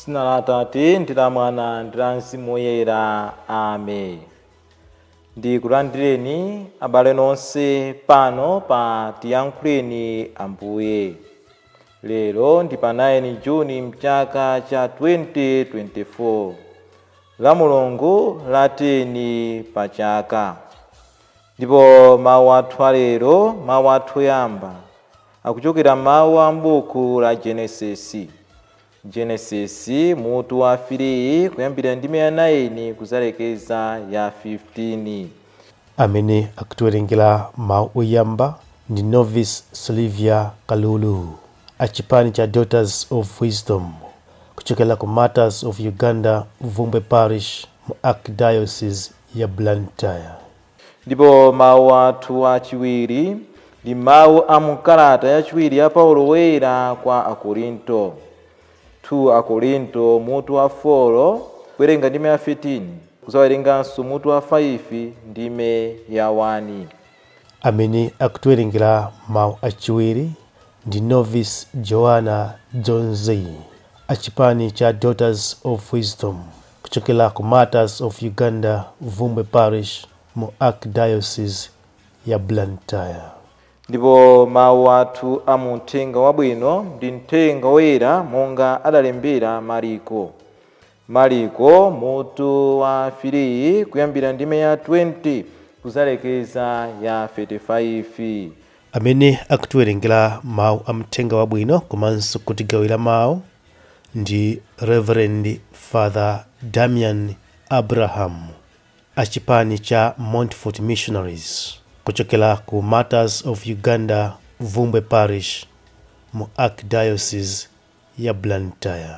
Dzina la Atate ndi la Mwana ndi la Mzimu Woyera. Amen. Ndikulandireni abale nonse pano pa Tiyankhuleni Ambuye. Lero ndi pa 9 Juni mchaka cha 2024, la Mulungu la 10 pa chaka. Ndipo mawu athu alero, mawu athu oyamba, akuchokera mawu a m'buku la Genesisi. Genesisi mutu wa 3, kuyambira ndime ya 9 kuzalekeza ya 15. Amene akutiwerengera mawu oyamba ndi Novice Sylvia Kalulu, achipani cha Daughters of Wisdom, kuchokera ku Martyrs of Uganda, Bvumbwe Parish, mu Archdiocese ya Blantyre. Ndipo mawu athu achiwiri ndi mawu a mukalata yachiwiri ya Paulo Woyera kwa Akorinto, 2 Akorinto mutu wa 4, kuwerenga ndime ya 13, kuzawerenganso mutu wa 5 ndime ya 1. Amene akutiwerengera mawu achiwiri ndi Novice Joanna Dzonzi, achipani cha Daughters of Wisdom, kuchokera ku Martyrs of Uganda, Bvumbwe Parish, mu Archdiocese ya Blantyre. Ndipo mawu athu a mu Mthenga Wabwino ndi Mthenga Woyera monga adalembera Mariko. Mariko mutu wa 3, kuyambira ndime ya 20 kuzalekeza ya 35. Amene akutiwerengera mawu a Mthenga Wabwino komanso kutigawira mawu ndi Reverend Father Damian Abraham, achipani cha Montfort Missionaries, kuchokera ku Martyrs of Uganda, Bvumbwe Parish, mu Archdiocese ya Blantyre.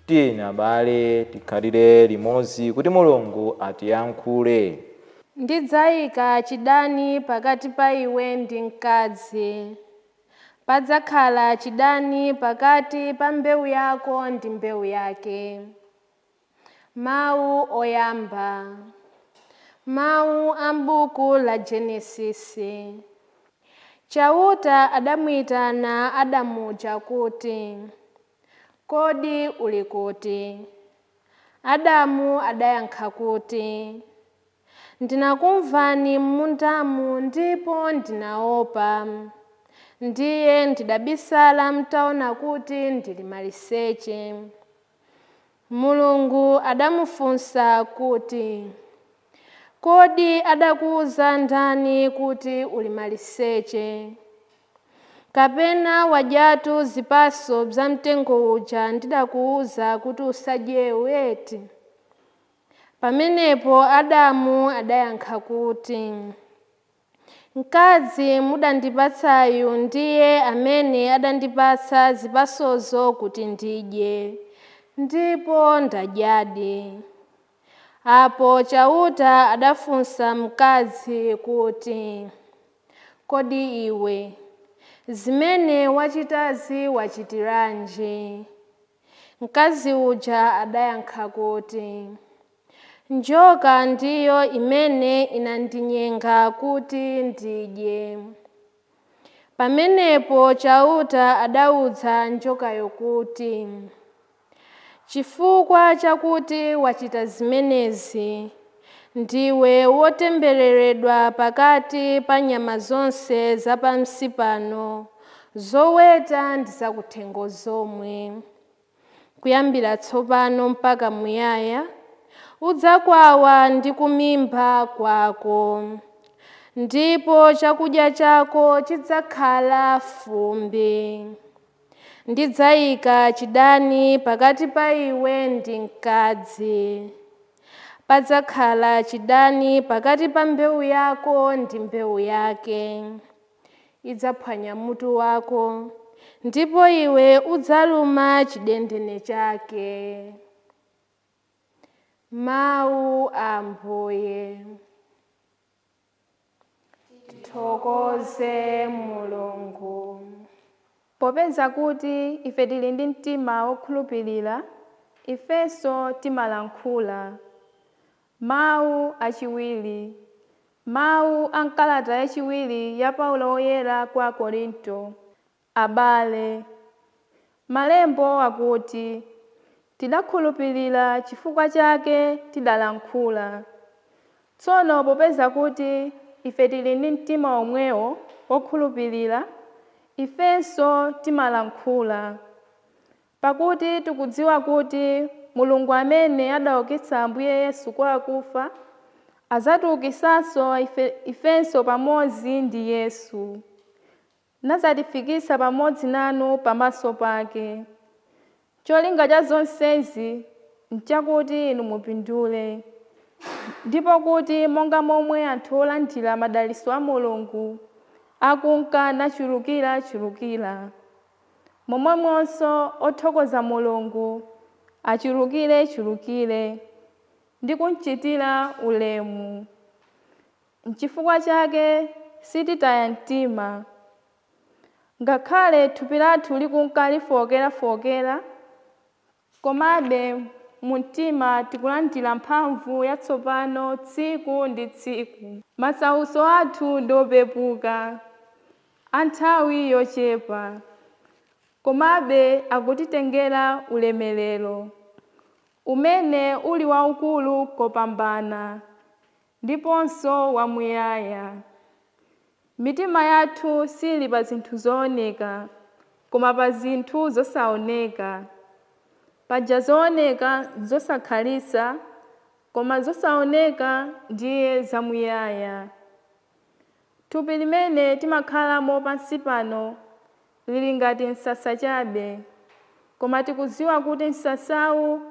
Tiyeni abale, tikhalire limodzi kuti Mulungu atiyankhule. Ndidzayika chidani pakati pa iwe ndi mkazi. Padzakhala chidani pakati pa mbewu yako ndi mbewu yake. Mawu oyamba. Mawu a m'buku la Genesisi. Chauta adamuyitana Adamu uja kuti, "Kodi uli kuti?" Adamu adayankha kuti, "Ndinakumvani m'mundamu ndipo ndinaopa. Ndiye ndidabisala mtaona kuti ndili maliseche." Mulungu adamufunsa kuti, "Kodi adakuwuza ndani kuti uli maliseche? Kapena wadyatu zipatso za mtengo uja ndidakuwuza kuti usadyewu eti?" Pamenepo Adamu adayankha kuti, "Mkazi mudandipatsayu ndiye amene adandipatsa zipatsozo kuti ndidye, ndipo ndadyadi." Apo Chauta adafunsa mkazi kuti, "Kodi iwe, zimene wachitazi wachitiranji?" Mkazi uja adayankha kuti, "Njoka ndiyo imene inandinyenga kuti ndidye." Pamenepo Chauta adawuza njokayo kuti, "Chifukwa chakuti wachita zimenezi, ndiwe wotembereredwa pakati pa nyama zonse zapansi pano, zoweta ndi zakuthengo zomwe. Kuyambira tsopano mpaka muyaya, udzakwawa ndi kumimba kwako, ndipo chakudya chako chidzakhala fumbi. Ndidzayika chidani pakati pa iwe ndi mkazi. Padzakhala chidani pakati pa mbewu yako ndi mbewu yake. Idzaphwanya mutu wako, ndipo iwe udzaluma chidendene chake." Mawu a Ambuye. Tithokoze Mulungu. Popeza kuti ife tili ndi mtima wokhulupirira, ifenso timalankhula. Mawu achiwiri. Mawu a mkalata yachiwiri ya Paulo Woyera kwa Korinto. Abale, malembo akuti, Tidakhulupirira chifukwa chake tidalankhula. Tsono popeza kuti ife tili ndi mtima omwewo wokhulupirira, ifenso timalankhula. Pakuti tikudziwa kuti Mulungu amene adaukitsa Ambuye Yesu kwa akufa, adzatiukitsanso ifenso pamodzi ndi Yesu, nadzatifikitsa pamodzi nanu pamaso pake. Cholinga cha zonsezi nchakuti inu mupindule, ndipo kuti monga momwe anthu olandira madalitso a Mulungu akunka nachulukirachulukira, momwemonso othokoza Mulungu achulukirechulukire ndi kumchitira ulemu. N'chifukwa chake sititaya mtima. Ngakhale thupi lathu likunka lifowokerafowokera, komabe mu mtima tikulandira mphamvu yatsopano tsiku ndi tsiku. Masautso athu ndi opepuka, a nthawi yochepa, komabe akutitengera ulemerero umene uli waukulu kopambana ndiponso wamuyaya. Mitima yathu sili pa zinthu zooneka, koma pa zinthu zosaoneka. Paja zooneka zosakhalitsa, koma zosaoneka ndiye zamuyaya. Thupi limene timakhalamo pansi pano lili ngati msasa chabe, koma tikudziwa kuti msasawu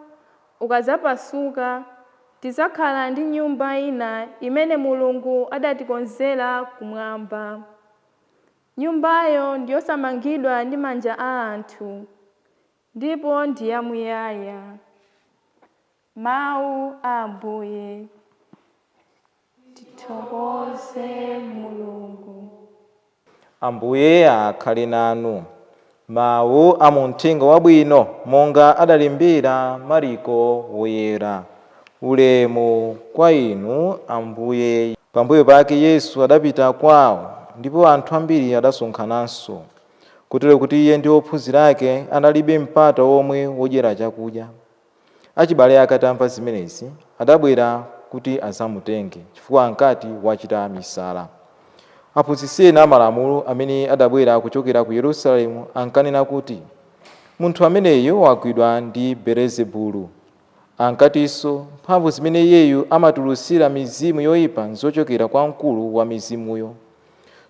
ukadzapasuka, tidzakhala ndi nyumba ina imene Mulungu adatikonzera kumwamba. Nyumbayo ndi yosamangidwa ndi manja a anthu, ndipo ndi yamuyaya. Mawu a Ambuye. Tithokoze Mulungu. Ambuye akhale nanu. Mawu a mu Mthenga Wabwino monga adalembera Mariko woyera. Ulemu kwa inu Ambuye. Pambuyo pake Yesu adapita kwawo, ndipo anthu ambiri adasonkhananso, kotero kuti iye ndi ophunzira ake analibe mpata omwe wodyera chakudya. Achibale ake atamva zimenezi, adabwera kuti azamutenge, chifukwa ankati wachita misala. Aphunzitsi ena amalamulo amene adabwera kuchokera ku Yerusalemu ankanena kuti, munthu ameneyo wagwidwa ndi Belezebulu. Ankatinso mphamvu zimene iyeyu amatulutsira mizimu yoyipa nzochokera kwa mkulu wa mizimuyo.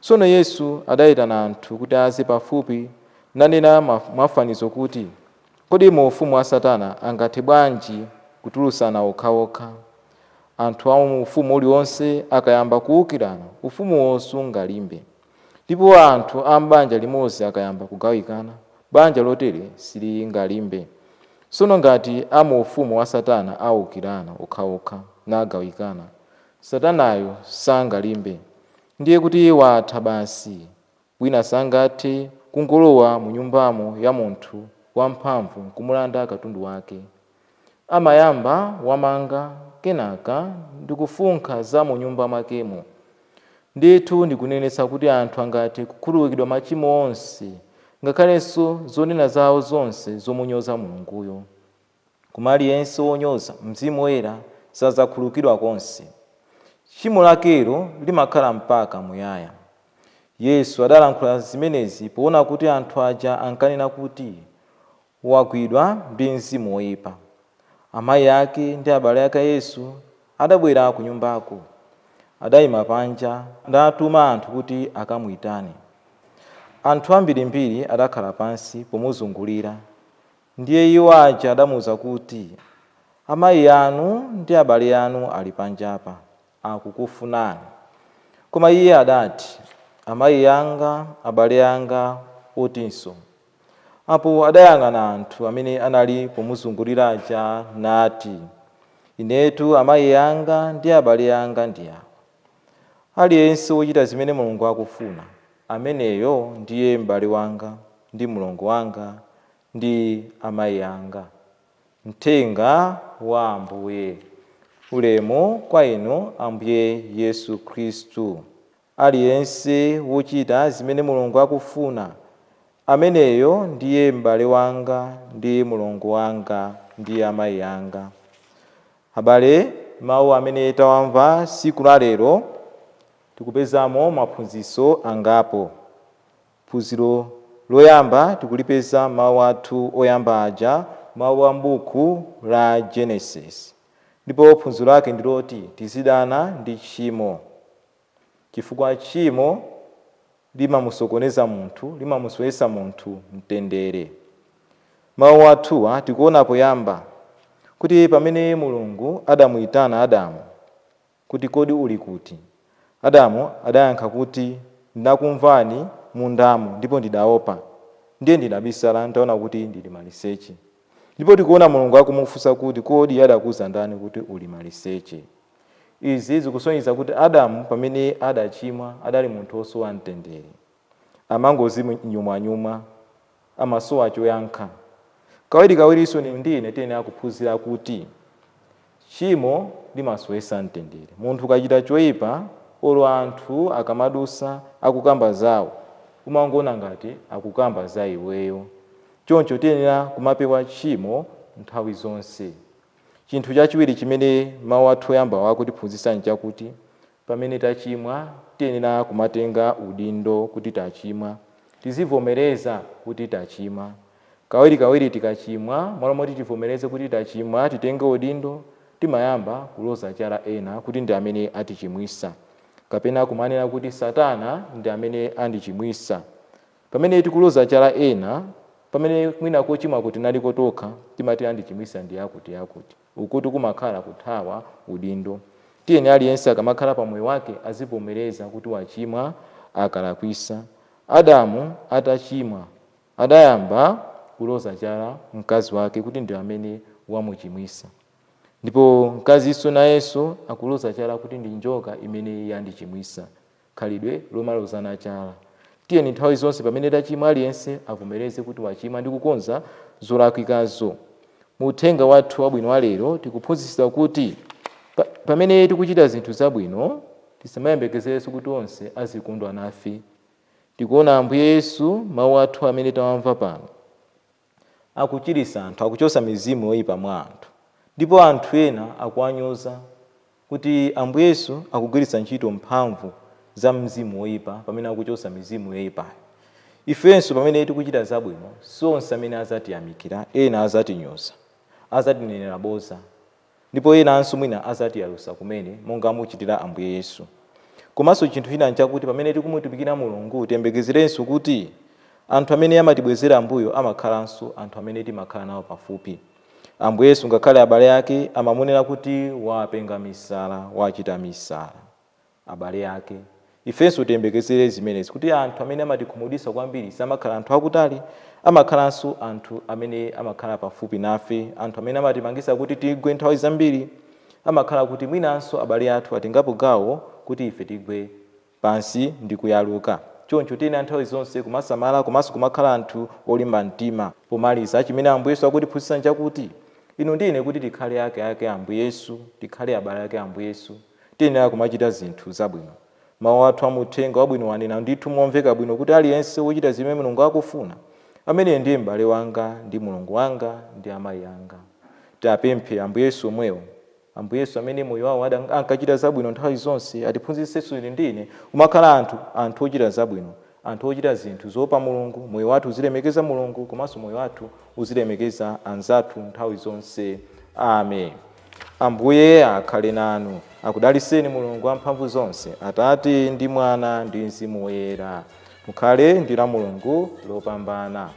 Tsono Yesu adayitana anthu kuti aze pafupi nanena mwafanizo kuti, kodi mu ufumu wa Satana angathe bwanji kutulutsana okhaokha? Anthu a mu ufumu uliwonse akayamba kuwukirana, ufumuwo sungalimbe. Ndipo anthu a m'banja limodzi akayamba kugawikana, banja lotere silingalimbe. Tsono ngati a mu ufumu wa Satana awukirana okhaokha nagawikana, Satanayo sangalimbe. Ndiye kuti watha basi. Wina sangathe kungolowa mu nyumbamo ya munthu wamphamvu nkumulanda katundu wake. Amayamba wamanga kenaka ndikufunkha za mu nyumba mwakemo. Ndithu ndikunenetsa kuti anthu angathe kukhululukidwa machimo onse, ngakhalenso zonena zawo zonse zomunyoza Mulunguyo. Koma aliyense wonyoza Mzimu Woyera sadzakhululukidwa konse. Tchimo lakelo limakhala mpaka muyaya. Yesu adalankhula zimenezi poona kuti anthu aja ankanena kuti wagwidwa ndi mzimu woyipa. Amayi ake ndi abale ake Yesu adabwera ku nyumbako. Adayima panja natuma anthu kuti akamuyitane. Anthu ambirimbiri adakhala pansi pomuzungulira. Ndiye iwo aja adamuwuza kuti, amayi anu ndi abale anu ali panjapa, akukufunani. Koma iye adati, amayi anga, abale anga otinso. Apo adayang'ana anthu amene anali pomuzungulira aja nati, inetu amayi anga ndi abale anga ndi awa. Aliyense wochita zimene Mulungu akufuna, ameneyo ndiye m'bale wanga ndi mlongo wanga ndi amayi anga. Mthenga wa Ambuye. Ulemu kwa inu Ambuye Yesu Khristu. Aliyense wochita zimene Mulungu akufuna, ameneyo ndiye m'bale wanga ndi mlongo wanga ndi amayi anga. Abale, mawu amene tawamva siku la lero tikupezamo maphunzitso angapo. Phunziro loyamba tikulipeza mawu athu oyamba aja, mawu a m'buku la Genesis, ndipo phunziro lake ndiloti tizidana ndi tchimo, chifukwa tchimo limamusokoneza munthu, limamusowetsa munthu mtendere. Mawu athuwa tikuona poyamba kuti pamene Mulungu adamuyitana Adamu kuti kodi uli kuti, Adamu adayankha kuti ndinakumvani mundamu ndipo ndidaopa, ndiye ndinabisala ntaona kuti ndili maliseche. Ndipo tikuona Mulungu akumufunsa kuti kodi adakuwuza ndani kuti uli maliseche. Izi zikusonyeza kuti Adamu pamene adachimwa adali munthu wosowa mtendere, amangozinyumwanyumwa, amasowa choyankha. Kawirikawirinso ndine tiyenera kuphunzira kuti tchimo limasowetsa mtendere. Munthu ukachita choyipa, olo anthu akamadusa akukamba zawo, umangoona ngati akukamba za iweyo. Choncho tiyenera kumapewa tchimo nthawi zonse. Chinthu chachiwiri chimene mawu athu oyamba wakutiphunzitsa nchakuti pamene tachimwa tiyenera kumatenga udindo kuti tachimwa, tizivomereza kuti tachimwa. Kawirikawiri tikachimwa, mwalo moti tivomereze kuti tachimwa, titenge udindo, timayamba kuloza chala ena kuti ndi amene atichimwisa, kapena kumanena kuti Satana ndi amene andichimwisa. Pamene tikuloza chala ena, pamene mwina kochimwa kuti naliko tokha, timati andichimwisa ndi akuti akuti, ukuti kumakhala kuthawa udindo. Tiyeni aliyense akamakhala pa moyo wake azivomereza kuti wachimwa akalakwisa. Adamu atachimwa adayamba kuloza chala mkazi wake kuti ndi amene wamuchimwisa, ndipo mkazinso nayenso akuloza chala kuti ndi njoka imene yandichimwisa. Khalidwe lomalozana chala. Tiyeni nthawi zonse pamene tachimwa aliyense avomereze kuti wachimwa ndi kukonza zolakwikazo. Mu uthenga wathu wabwino wa lero tikuphunzitsidwa kuti pamene tikuchita zinthu zabwino tisamayembekezerenso kuti onse azikondwa nafe. Tikuona Ambuye Yesu, mawu athu amene tawamva pano, akuchiritsa anthu, akuchotsa mizimu yoyipa mwa anthu, ndipo anthu ena akuwanyoza kuti Ambuye Yesu akugwiritsa ntchito mphamvu za mzimu woyipa pamene akuchotsa mizimu yoyipayo. Ifenso pamene tikuchita zabwino, sonse amene azatiyamikira, ena azatinyoza, azatinenera boza, ndipo enanso mwina azatiyalusa kumene monga amuchitira Ambuye Yesu. Komanso chinthu china nchakuti pamene tikumutumikira Mulungu tiyembekezerenso kuti anthu amene amatibwezera ambuyo amakhalanso anthu amene timakhala nawo pafupi. Ambuye Yesu ngakhale abale ake amamunena kuti wapenga misala, wachita misala, abale ake. Ifenso tiyembekezere zimenezi kuti anthu amene amatikhumudwitsa kwambiri samakhala anthu akutali, amakhalanso anthu amene amakhala pafupi nafe, anthu amene amatipangisa kuti tigwe nthawi zambiri, amakhala kuti mwinanso abale athu atengapo gawo kuti ife tigwe pansi ndi kuyaluka. Choncho tiyenera nthawi zonse kumasamala komanso kumakhala anthu olimba mtima. Pomaliza, chimene Ambuye Yesu akutiphunzitsa nchakuti inu ndi ine kuti tikhale ake ake Ambuye Yesu, tikhale abale ake Ambuye Yesu, tiyenera kumachita zinthu zabwino. Mawu athu amuthenga wabwino wanena ndithu momveka bwino kuti aliyense wochita zimene Mulungu akufuna, amene ndiye m'bale wanga ndi Mulungu wanga ndi amayi anga. Tapemphe Ambuye Yesu omwewo, Ambuye Yesu amene moyo wawo ankachita zabwino nthawi zonse, atiphunzitsenso inu ndi ine kumakhala anthu ochita zabwino, anthu ochita zinthu zopa Mulungu, moyo wathu uzilemekeza Mulungu komanso moyo wathu uzilemekeza anzathu nthawi zonse. Amen. Ambuye akhale nanu, akudalitseni Mulungu wamphamvu zonse, Atate ndi Mwana ndi Mzimu Woyera. Mukhale ndi la Mulungu lopambana.